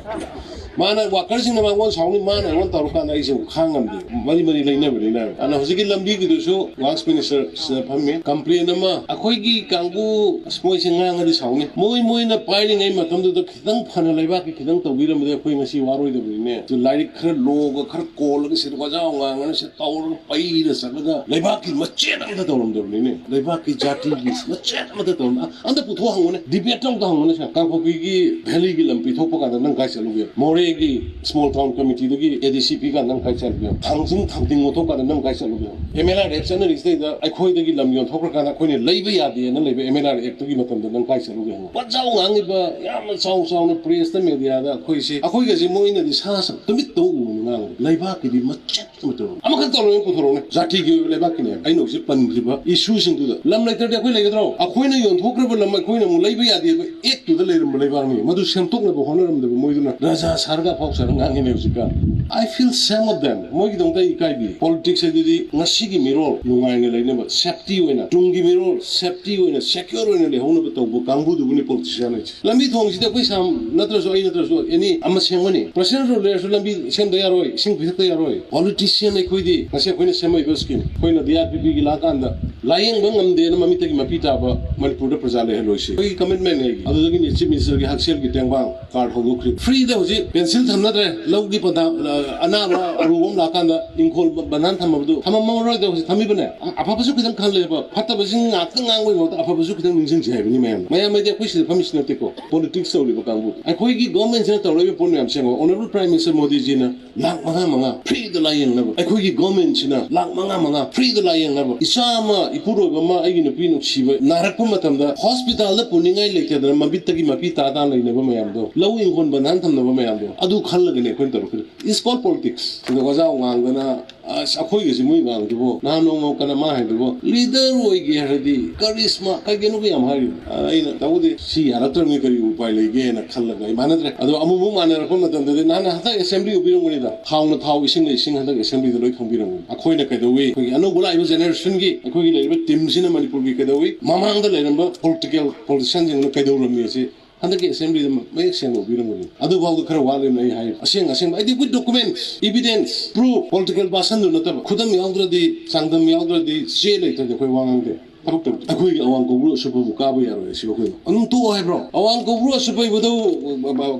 ꯃꯥꯅ, ꯋꯥꯀꯔꯁꯤꯡꯅ ꯃꯉꯣꯟ ꯁꯥꯎꯅꯤ, ꯃꯥꯅ ꯑꯩꯉꯣꯟꯗ ꯇꯧꯔꯀꯥꯟꯗ ꯑꯩꯁꯦ ꯑꯃꯨꯛ ꯈꯥꯡ ꯉꯝꯗꯦ, ꯃꯔꯤ ꯃꯔꯤ ꯂꯩꯅꯕꯅꯤꯅ꯫ ꯑꯗꯨꯅ ꯍꯧꯖꯤꯛꯀꯤ ꯂꯝꯕꯤꯒꯤꯗꯨꯁꯨ ꯋꯥꯔꯛꯁ ꯃꯤꯅꯤꯁꯇꯔ ꯁꯤꯗ ꯐꯝꯃꯤ, ꯀꯝꯄ꯭ꯂꯦꯟ ꯑꯃ, ꯑꯩꯈꯣꯏꯒꯤ ꯀꯥꯡꯕꯨ, ꯑꯁ, ꯃꯣꯏꯁꯦ ꯉꯥꯡꯉꯗꯤ ꯁꯥꯎꯅꯤ, ꯃꯣꯏ ꯃꯣꯏꯅ ꯄꯥꯏꯔꯤꯉꯩ ꯃꯇꯝꯗꯨꯗ ꯈꯤꯇꯪ ꯐꯅ ꯂꯩꯕꯥꯛꯀꯤ ꯈꯤꯇꯪ ꯇꯧꯕꯤꯔꯝꯕꯗꯤ ꯑꯩꯈꯣꯏ ꯉꯁꯤ ꯋꯥꯔꯣꯏꯗꯕꯅꯤꯅꯦ꯫ ꯑꯗꯨ ꯂꯥꯏꯔꯤꯛ ꯈꯔ ꯂꯣꯒ ꯈꯔ ꯀꯣꯜꯂꯒ ꯁꯤꯗ ꯋꯥꯖꯥꯎ ꯉꯥꯡꯉꯅ ꯁꯤꯗ ꯇꯧꯔꯒ ꯄꯩꯔ ꯆꯠꯂꯒ ꯂꯩꯕꯥꯛꯀꯤ ꯃꯆꯦꯠ ꯑꯃꯇ ꯇꯧꯔꯝꯗꯕꯅꯤꯅꯦ꯫ ꯂꯩꯕꯥꯛꯀꯤ ꯖꯥꯇꯤꯒꯤ ꯃꯆꯦꯠ ꯑꯃꯇ ꯇꯧꯔꯝꯗ ꯑꯝꯇ ꯄꯨꯊꯣꯛ ꯍꯪꯉꯨꯅꯦ, ꯗꯤꯕꯦꯠꯇ ꯑꯝꯇ ꯍꯪꯉꯨꯅꯦ꯫ ꯁꯦ, ꯀꯥꯡꯄꯣꯛꯄꯤꯒꯤ ꯚꯦꯂꯤꯒꯤ ꯂꯝ ꯄꯤꯊꯣꯛꯄ ꯀꯥꯟꯗ ꯅꯪ ꯀꯥꯏ ꯆꯠꯂꯨꯒꯦ? ꯃꯣꯔꯦꯒꯤ ꯁ꯭ꯃꯣꯜ ꯇꯥꯎꯟ ꯀꯃꯤꯇꯤꯗꯒꯤ ꯑꯦ ꯗꯤ ꯁꯤ ꯄꯤ ꯀꯥꯟꯗ ꯅꯪ ꯀꯥꯏ ꯆꯠꯂꯨꯒꯦ? ꯊꯥꯡꯖꯤꯡ ꯊꯥꯡꯖꯤꯡ ꯑꯣꯟꯊꯣꯛ ꯀꯥꯟꯗ ꯅꯪ ꯀꯥꯏ ꯆꯠꯂꯨꯒꯦ? ꯑꯦꯝ ꯑꯦꯜ ꯑꯥꯔ ꯑꯦꯛ ꯆꯠꯅꯔꯤꯁꯤꯗꯩꯗ ꯑꯩꯈꯣꯏꯗꯒꯤ ꯂꯝ ꯌꯣꯟꯊꯣꯛꯈ꯭ꯔꯀꯥꯟꯗ ꯑꯩꯈꯣꯏꯅ ꯂꯩꯕ ꯌꯥꯗꯦꯅ ꯂꯩꯕ ꯑꯦꯝ ꯑꯦꯜ ꯑꯥꯔ ꯑꯦꯛꯇꯨꯒꯤ ꯃꯇꯝꯗ ꯅꯪ ꯀꯥꯏ ꯆꯠꯂꯨꯒꯦ ꯍꯪꯉꯨ꯫ ꯋꯥꯖꯥꯎ ꯉꯥꯡꯉꯤꯕ ꯌꯥꯝꯅ ꯆꯥꯎ ꯆꯥꯎꯅ ꯄ꯭ꯔꯦꯁꯇ, ꯃꯦꯗꯤꯌꯥꯗ ꯑꯩꯈꯣꯏꯁꯦ, ꯑꯩꯈꯣꯏꯒꯁꯦ ꯃꯣꯏꯅꯗꯤ ꯁꯥ ꯁꯟ ꯇꯨꯃꯤꯠ ꯇꯧ ꯎꯕꯅꯤ ꯉꯥꯡꯉꯤ꯫ ꯂꯩꯕꯥꯛꯀꯤꯗꯤ ꯃꯆꯦꯠ ꯑꯃ ꯇꯧꯔꯣ꯫ ꯑꯃꯈꯛ ꯇꯧꯔꯣ, ꯄꯨꯊꯣꯔꯛꯎꯅꯦ꯫ ꯖꯥꯇꯤꯒꯤ ꯑꯣꯏꯕ ꯂꯩꯕꯥꯛꯀꯤꯅꯦ꯫ ꯑꯩꯅ ꯍꯧꯖꯤꯛ ꯄꯟꯈ꯭ꯔꯤꯕ ꯏꯁꯨꯁꯤꯡꯗꯨꯗ ꯂꯝ ꯂꯩꯇ꯭ꯔꯗꯤ ꯑꯩꯈꯣꯏ ꯂꯩꯒꯗ꯭ꯔꯣ? ꯑꯩꯈꯣꯏꯅ ꯌꯣꯟꯊꯣꯛꯈ꯭ꯔꯕ ꯂꯝ ꯑꯩꯈꯣꯏꯅ ꯑꯃꯨꯛ ꯂꯩꯕ ꯌꯥꯗꯦꯕ ꯑꯦꯛꯇꯨꯗ ꯂꯩꯔꯝꯕ ꯂꯩꯕꯥꯛꯅꯤ꯫ ꯃꯗꯨ ꯁꯦꯝꯗꯣꯛꯅꯕ ꯍꯣꯠꯅꯔꯝꯗꯕ ꯃꯣꯏꯗꯨꯅ ꯔꯥꯖꯥ ꯁꯥꯔꯒ ꯑꯐꯥꯎ ꯁꯥꯔꯒ ꯉꯥꯡꯉꯤꯅꯦ ꯍꯧꯖꯤꯛꯀꯥꯟ꯫ I feel shame of them. ꯃꯣꯏꯒꯤꯗꯃꯛꯇ ꯑꯩ ꯏꯀꯥꯏꯕꯤ꯫ ꯄꯣꯂꯤꯇꯤꯛꯁ ꯍꯥꯏꯗꯨꯗꯤ ꯉꯁꯤꯒꯤ ꯃꯤꯔꯣꯜ ꯅꯨꯡꯉꯥꯏꯅ ꯂꯩꯅꯕ, ꯁꯦꯐꯇꯤ ꯑꯣꯏꯅ, ꯇꯨꯡꯒꯤ ꯃꯤꯔꯣꯜ ꯁꯦꯐꯇꯤ ꯑꯣꯏꯅ, ꯁꯦꯀ꯭ꯌꯣꯔ ꯑꯣꯏꯅ ꯂꯩꯍꯧꯅꯕ ꯇꯧꯕ ꯀꯥꯡꯕꯨꯗꯨꯕꯨꯅꯤ ꯄꯣꯂꯤꯇꯤꯁꯤꯌꯥꯟ ꯍꯥꯏꯁꯦ꯫ ꯂꯝꯕꯤ ꯊꯣꯡꯁꯤꯗꯤ ꯑꯩꯈꯣꯏ ꯁꯥꯝ ꯅꯠꯇ꯭ꯔꯁꯨ, ꯑꯩ ꯅꯠꯇ꯭ꯔꯁꯨ, ꯑꯦꯅꯤ ꯑꯃ ꯁꯦꯝꯒꯅꯤ꯫ ꯄꯔꯁꯅꯦꯜ ꯔꯣꯗ ꯂꯩꯔꯁꯨ ꯂꯝꯕꯤ ꯁꯦꯝꯗ ꯌꯥꯔꯣꯏ, ꯏꯁꯤꯡ ꯄꯤꯊꯛꯇ ꯌꯥꯔꯣꯏ꯫ ꯄꯣꯂꯤꯇꯤꯁꯤꯌꯥꯟ ꯑꯩꯈꯣꯏꯗꯤ ꯉꯁꯤ ꯑꯩꯈꯣꯏꯅ ꯁꯦꯝꯃꯛꯏꯕ ꯁ꯭ꯀꯤꯝ, ꯑꯩꯈꯣꯏꯅ ꯗꯤ ꯑꯥꯔ ꯄꯤ ꯄꯤꯒꯤ ꯂꯥꯛꯀꯥꯟꯗ ꯂꯥꯌꯦꯡꯕ ꯉꯝꯗꯦꯅ ꯃꯃꯤꯠꯇꯒꯤ ꯃꯄꯤ ꯇꯥꯕ ꯃꯅꯤꯄꯨꯔꯗ ꯄ꯭ꯔꯖꯥ ꯂꯩꯍꯜꯂꯣꯏꯁꯤ꯫ ꯑꯩꯈꯣꯏꯒꯤ ꯀꯃꯤꯠꯃꯦꯟꯅꯦ꯫ ꯑꯗꯨꯗꯒꯤꯅꯤ ꯆꯤꯐ ꯃꯤꯅꯤꯁꯇꯔꯒꯤ ꯍꯛꯁꯦꯜꯒꯤ ꯇꯦꯡꯕꯥꯡ ꯀꯥꯔꯗ ꯍꯧꯗꯣꯛꯈ꯭ꯔꯤ꯫ ꯐ꯭ꯔꯤꯗ ꯍꯧꯖꯤꯛ ꯄꯦꯟꯁꯤꯜ ꯊꯝꯅꯗ꯭ꯔꯦ꯫ ꯂꯧꯒꯤ ꯄꯟꯊꯥ, ꯑ, ꯑꯅꯥꯕ ꯑꯔꯨꯕ ꯑꯃ ꯂꯥꯛꯀꯥꯟꯗ ꯏꯪꯈꯣꯜ ꯕꯟꯙꯥꯟ ꯊꯝꯃꯕꯗꯣ ꯊꯝꯃꯝꯃꯔꯣꯏꯗ ꯍꯧꯖꯤꯛ ꯊꯝꯃꯤꯕꯅꯦ꯫ ꯑ-, ꯑꯐꯕꯁꯨ ꯈꯤꯇꯪ ꯈꯜꯂꯦꯕ, ꯐꯠꯇꯕꯁꯤꯡ ꯉꯥꯛꯇ ꯉꯥꯡꯕꯒꯤ ꯃꯍꯨꯠꯇ ꯑꯐꯕꯁꯨ ꯈꯤꯇꯪ ꯅꯤꯡꯁꯤꯡꯁꯤ ꯍꯥꯏꯕꯅꯤ ꯃꯌꯥꯝ꯫ ꯃꯌꯥꯝ ꯍꯥꯏꯗꯤ ꯑꯩꯈꯣꯏ ꯁꯤꯗ ꯐꯝꯃꯤꯁꯤ ꯅꯠꯇꯦꯀꯣ, ꯄꯣꯂꯤꯇꯤꯛꯁ ꯇꯧꯔꯤꯕ ꯀꯥꯡꯕꯨ꯫ ꯑꯩꯈꯣꯏꯒꯤ ꯒꯣꯔꯃꯦꯟꯁꯤꯅ ꯇꯧꯔꯛꯏꯕ ꯄꯣꯠ ꯃꯌꯥꯝꯁꯦ ꯌꯦꯡꯉꯣ, ꯑꯣꯅꯔꯦꯕꯜ ꯄ꯭ꯔꯥꯏꯝ ꯃꯤꯅꯤꯁꯇꯔ ꯃꯣꯗꯤꯖꯤꯅ ꯂꯥꯛ ꯃꯉꯥ ꯃꯉꯥ ꯐ꯭ꯔꯤꯗ ꯂꯥꯌꯦꯡꯅꯕ, ꯑꯩꯈꯣꯏꯒꯤ ꯒꯣꯔꯃꯦꯟꯁꯤꯅ ꯂꯥꯛ ꯃꯉꯥ ꯃꯉꯥ ꯐ꯭ꯔꯤꯗ ꯂꯥꯌꯦꯡꯅꯕ, ꯏꯆꯥ ꯑꯃ, ꯏꯄꯨꯔꯣꯏꯕ ꯑꯃ, ꯑꯩꯒꯤ ꯅꯨꯄꯤ ꯅꯨꯡꯁꯤꯕ ꯅꯥꯔꯛꯄ ꯃꯇꯝꯗ ꯍꯣꯁꯄꯤꯇꯥꯜꯗ ꯄꯨꯅꯤꯡꯉꯥꯏ ꯂꯩꯇꯗꯅ ꯃꯃꯤꯠꯇꯒꯤ ꯃꯄꯤ ꯇꯥ ꯇꯥ ꯂꯩꯅꯕ ꯃꯌꯥꯝꯗꯣ, ꯂꯧ ꯏꯪꯈꯣꯜ ꯕꯟꯙꯥꯟ ꯊꯝꯅꯕ ꯃꯌꯥꯝꯗꯣ, ꯑꯗꯨ ꯈꯜꯂꯒꯅꯦ ꯑꯩꯈꯣꯏꯅ ꯇꯧꯔꯛꯀꯗꯣꯏ꯫ It's called politics. ꯑꯗꯣ ꯑꯣꯖꯥ ꯉꯥꯡꯗꯅ ꯑꯁ, ꯑꯩꯈꯣꯏꯒꯁꯤ ꯃꯣꯏ ꯉꯥꯡꯗꯨꯕꯣ, ꯅꯍꯥꯟ ꯅꯣꯡꯃ ꯀꯅꯥ ꯃꯥ ꯍꯥꯏꯗꯨꯕꯣ, ꯂꯤꯗꯔ ꯑꯣꯏꯒꯦ ꯍꯥꯏꯔꯗꯤ ꯀꯔꯤꯁꯃꯥ ꯀꯩ ꯀꯩꯅꯣꯒ ꯌꯥꯝ ꯍꯥꯏꯔꯤꯕ꯫ ꯑ, ꯑꯩꯅ ꯇꯧꯕꯗꯤ ꯁꯤ ꯌꯥꯔꯛꯇ꯭ꯔꯕꯅꯤ, ꯀꯔꯤ ꯎꯄꯥꯏ ꯂꯩꯒꯦꯅ ꯈꯜꯂꯒ ꯑꯩ ꯃꯥꯟꯅꯗ꯭ꯔꯦ꯫ ꯑꯗꯣ ꯑꯃꯨꯛꯃꯨꯛ ꯃꯥꯟꯅꯔꯛꯄ ꯃꯇꯝꯗꯗꯤ ꯅꯍꯥꯟ ꯍꯟꯗꯛ ꯑꯦꯁꯦꯝꯕ꯭ꯂꯤ ꯎꯕꯤꯔꯝꯒꯅꯤꯗ, ꯊꯥꯎꯅ ꯊꯥꯎ, ꯏꯁꯤꯡꯅ ꯏꯁꯤꯡ ꯍꯟꯗꯛ ꯑꯦꯁꯦꯝꯕ꯭ꯂꯤꯗ ꯂꯣꯏ ꯈꯪꯕꯤꯔꯝꯒꯅꯤ꯫ ꯑꯩꯈꯣꯏꯅ ꯀꯩꯗꯧꯋꯤ, ꯑꯩꯈꯣꯏꯒꯤ ꯑꯅꯧꯕ ꯂꯥꯛꯏꯕ ꯖꯦꯅꯦꯔꯦꯁꯟꯒꯤ ꯑꯩꯈꯣꯏꯒꯤ ꯂꯩꯔꯤꯕ ꯇꯤꯝꯁꯤꯅ ꯃꯅꯤꯄꯨꯔꯒꯤ ꯀꯩꯗꯧꯋꯤ, ꯃꯃꯥꯡꯗ ꯂꯩꯔꯝꯕ ꯄꯣꯂꯤꯇꯤꯀꯦꯜ ꯄꯣꯂꯤꯇꯤꯁꯤꯌꯥꯟꯁꯤꯡꯗꯨꯅ ꯀꯩꯗꯧꯔꯝꯃꯤ ꯑꯁꯤ ꯍꯟꯗꯛꯀꯤ ꯑꯦꯁꯦꯝꯕ꯭ꯂꯤꯗ ꯃꯌꯦꯛ ꯁꯦꯡꯅ ꯎꯕꯤꯔꯝꯒꯅꯤ꯫ ꯑꯗꯨꯐꯥꯎꯗ ꯈꯔ ꯋꯥꯠꯂꯤꯕꯅ ꯑꯩ ꯍꯥꯏ, ꯑꯁꯦꯡ ꯑꯁꯦꯡꯕ, ꯑꯩꯗꯤ with documents, evidence, proof, political versionꯗꯨ ꯅꯠꯇꯕ, ꯈꯨꯗꯝ ꯌꯥꯎꯗ꯭ꯔꯗꯤ, ꯆꯥꯡꯗꯝ ꯌꯥꯎꯗ꯭ꯔꯗꯤ, ꯆꯦ ꯂꯩꯇ꯭ꯔꯗꯤ ꯑꯩꯈꯣꯏ ꯋꯥ ꯉꯥꯡꯗꯦ꯫ ꯊꯕꯛ ꯇꯧꯗꯦ꯫ ꯑꯩꯈꯣꯏꯒꯤ ꯑꯋꯥꯡ ꯀꯧꯕ꯭ꯔꯨ ꯑꯁꯨꯞꯄꯕꯨ ꯀꯥꯕ ꯌꯥꯔꯣꯏ ꯍꯥꯏꯁꯤꯕꯨ ꯑꯩꯈꯣꯏ ꯑꯗꯨꯝ ꯇꯣꯛꯑꯣ ꯍꯥꯏꯕ꯭ꯔꯣ? ꯑꯋꯥꯡ ꯀꯧꯕ꯭ꯔꯨ ꯑꯁꯨꯞꯄ ꯏꯕꯨꯙꯧ,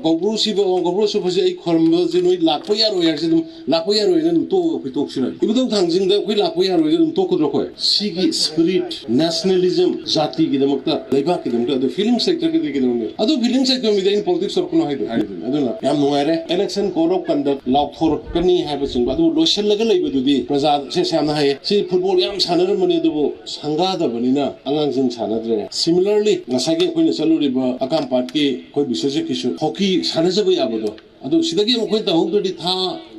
ꯀꯧꯕ꯭ꯔꯨ ꯁꯤꯕ, ꯑꯋꯥꯡ ꯀꯧꯕ꯭ꯔꯨ ꯑꯁꯨꯞꯄꯁꯦ ꯑꯩ ꯈꯣꯏꯔꯝꯕꯁꯦ ꯅꯣꯏ ꯂꯥꯛꯄ ꯌꯥꯔꯣꯏ ꯍꯥꯏꯔꯁꯦ ꯑꯗꯨꯝ ꯂꯥꯛꯄ ꯌꯥꯔꯣꯏꯅ ꯑꯗꯨꯝ ꯇꯣꯛꯑꯒ ꯑꯩꯈꯣꯏ ꯇꯣꯛꯁꯤꯔ? ꯏꯕꯨꯙꯧ ꯊꯥꯡꯖꯤꯡꯗ ꯑꯩꯈꯣꯏ ꯂꯥꯛꯄ ꯌꯥꯔꯣꯏꯅ ꯑꯗꯨꯝ ꯇꯣꯛꯀꯗ꯭ꯔꯣ ꯑꯩꯈꯣꯏ? ꯁꯤꯒꯤ spirit, nationalism, ꯖꯥꯇꯤꯒꯤꯗꯃꯛꯇ, ꯂꯩꯕꯥꯛꯀꯤꯗꯃꯛꯇ, ꯑꯗꯨ film sectorꯒꯤꯗꯤ ꯀꯩꯗꯧꯅꯤ? ꯑꯗꯨ film sector ꯃꯤꯗ ꯑꯩꯅ politics ꯇꯧꯔꯛꯀꯅꯣ ꯍꯥꯏꯗꯣꯏꯅꯤ꯫ ꯑꯗꯨꯅ ꯌꯥꯝ ꯅꯨꯡꯉꯥꯏꯔꯦ꯫ Election code of conduct ꯂꯥꯎꯊꯣꯔꯛꯀꯅꯤ ꯍꯥꯏꯕꯆꯤꯡꯕ ꯑꯗꯨ ꯂꯣꯏꯁꯤꯜꯂꯒ ꯂꯩꯕꯗꯨꯗꯤ ꯄ꯭ꯔꯖꯥ ꯁꯦ ꯌꯥꯝꯅ ꯍꯥꯏꯌꯦ꯫ ꯁꯤ football ꯌꯥꯝ ꯁꯥꯟꯅꯔꯝꯕꯅꯤ, ꯑꯗꯨꯕꯨ ꯁꯪꯒꯥꯗꯕꯅꯤꯅ ꯑꯉꯥꯡꯁꯤꯡ ꯁꯥꯟꯅꯗ꯭ꯔꯦ꯫ Similarly, ꯉꯁꯥꯏꯒꯤ ꯑꯩꯈꯣꯏꯅ ꯆꯠꯂꯨꯔꯤꯕ ꯑꯀꯥꯝꯄꯥꯠꯀꯤ ꯑꯩꯈꯣꯏ ꯕꯤꯁ꯭ꯋꯖꯤꯠꯀꯤꯁꯨ hockey ꯁꯥꯟꯅꯖꯕ ꯌꯥꯕꯗꯣ, ꯑꯗꯨ ꯁꯤꯗꯒꯤ ꯑꯃꯨꯛ ꯑꯩꯈꯣꯏ ꯇꯧꯍꯧꯗ꯭ꯔꯗꯤ ꯊꯥ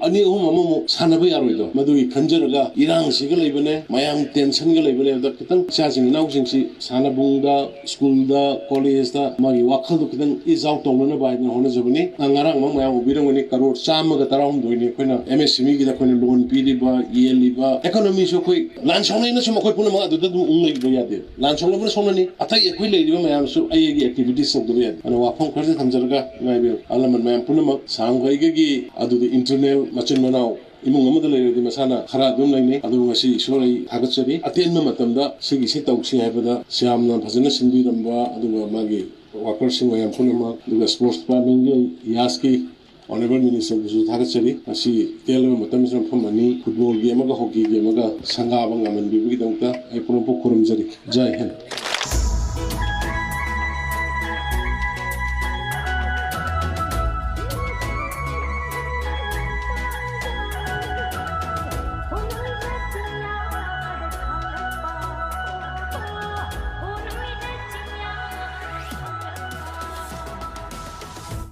ꯑꯅꯤ ꯑꯍꯨꯝ ꯑꯃꯃꯨꯛ ꯁꯥꯟꯅꯕ ꯌꯥꯔꯣꯏꯗꯣ꯫ ꯃꯗꯨꯒꯤ ꯈꯟꯖꯔꯒ ꯏꯔꯥꯡꯁꯤꯒ ꯂꯩꯕꯅꯦ, ꯃꯌꯥꯝ tensionꯒ ꯂꯩꯕꯅꯦ꯫ ꯑꯗ ꯈꯤꯇꯪ ꯏꯆꯥꯁꯤꯡ ꯏꯅꯥꯎꯁꯤꯡꯁꯤ ꯁꯥꯟꯅꯕꯨꯡꯗ, schoolꯗ, collegeꯇ ꯃꯥꯒꯤ ꯋꯥꯈꯜꯗꯣ ꯈꯤꯇꯪ ease out ꯇꯧꯅꯅꯕ ꯍꯥꯏꯗꯅ ꯍꯣꯠꯅꯖꯕꯅꯤ꯫ ꯑ, ꯉꯔꯥꯡꯃꯛ ꯃꯌꯥꯝ ꯎꯕꯤꯔꯝꯒꯅꯤ, ꯀꯔꯣꯔ ꯆꯥꯝꯃꯒ ꯇꯔꯥꯍꯨꯝꯗꯣꯏꯅꯤ ꯑꯩꯈꯣꯏꯅ MSMEꯒꯤꯗ ꯑꯩꯈꯣꯏꯅ loan ꯄꯤꯔꯤꯕ, ꯌꯦꯜꯂꯤꯕ, economyꯁꯨ ꯑꯩꯈꯣꯏ ꯂꯥꯟ ꯁꯣꯛꯅꯩꯅ ꯁꯨꯝ ꯑꯩꯈꯣꯏ ꯄꯨꯝꯅꯃꯛ ꯑꯗꯨꯗ ꯑꯗꯨꯝ ꯎꯪ ꯂꯩꯕ ꯌꯥꯗꯦ꯫ ꯂꯥꯟ ꯁꯣꯛꯅꯕꯅ ꯁꯣꯛꯅꯅꯤ, ꯑꯇꯩ ꯑꯩꯈꯣꯏ ꯂꯩꯔꯤꯕ ꯃꯌꯥꯝꯁꯨ ꯑꯩ ꯑꯩꯒꯤ activities ꯇꯧꯗꯕ ꯌꯥꯗꯦ꯫ ꯑꯗꯨꯅ ꯋꯥꯐꯝ ꯈꯔꯁꯦ ꯊꯝꯖꯔꯒ ꯉꯥꯏꯕꯤꯌꯨ꯫ ꯑꯍꯜ ꯂꯃꯟ ꯃꯌꯥꯝ ꯄꯨꯝꯅꯃꯛ ꯁꯥꯡ ꯀꯩꯒꯒꯤ ꯑꯗꯨꯗ internal ꯃꯆꯤꯟ ꯃꯅꯥꯎ ꯏꯃꯨꯡ ꯑꯃꯗ ꯂꯩꯔꯗꯤ ꯃꯁꯥꯅ ꯈꯔ ꯑꯗꯨꯝ ꯂꯩꯅꯩ꯫ ꯑꯗꯨꯕꯨ ꯉꯁꯤ ꯏꯁꯣꯔ ꯑꯩ ꯊꯥꯒꯠꯆꯔꯤ꯫ ꯑꯇꯦꯟꯕ ꯃꯇꯝꯗ ꯁꯤꯒꯤꯁꯤ ꯇꯧꯁꯤ ꯍꯥꯏꯕꯗ ꯁꯤ ꯌꯥꯝꯅ ꯐꯖꯅ ꯁꯤꯟꯕꯤꯔꯝꯕ, ꯑꯗꯨꯒ ꯃꯥꯒꯤ workerꯁꯤꯡ ꯃꯌꯥꯝ ꯄꯨꯝꯅꯃꯛ, ꯑꯗꯨꯒ sports departmentꯀꯤ, ꯌꯥꯁꯀꯤ honourable ministerꯕꯨꯁꯨ ꯊꯥꯒꯠꯆꯔꯤ꯫ ꯉꯁꯤ ꯇꯦꯜꯂꯕ ꯃꯇꯝꯁꯤꯗ ꯃꯐꯝ ꯑꯅꯤ footballꯒꯤ ꯑꯃꯒ hockeyꯒꯤ ꯑꯃꯒ ꯁꯪꯒꯥꯕ ꯉꯝꯍꯟꯕꯤꯕꯒꯤꯗꯃꯛꯇ ꯑꯩ ꯄꯨꯝꯅꯃꯛꯄꯨ ꯈꯨꯔꯨꯝꯖꯔꯤ꯫ ꯖꯥꯏ ꯍꯤꯟꯗ꯫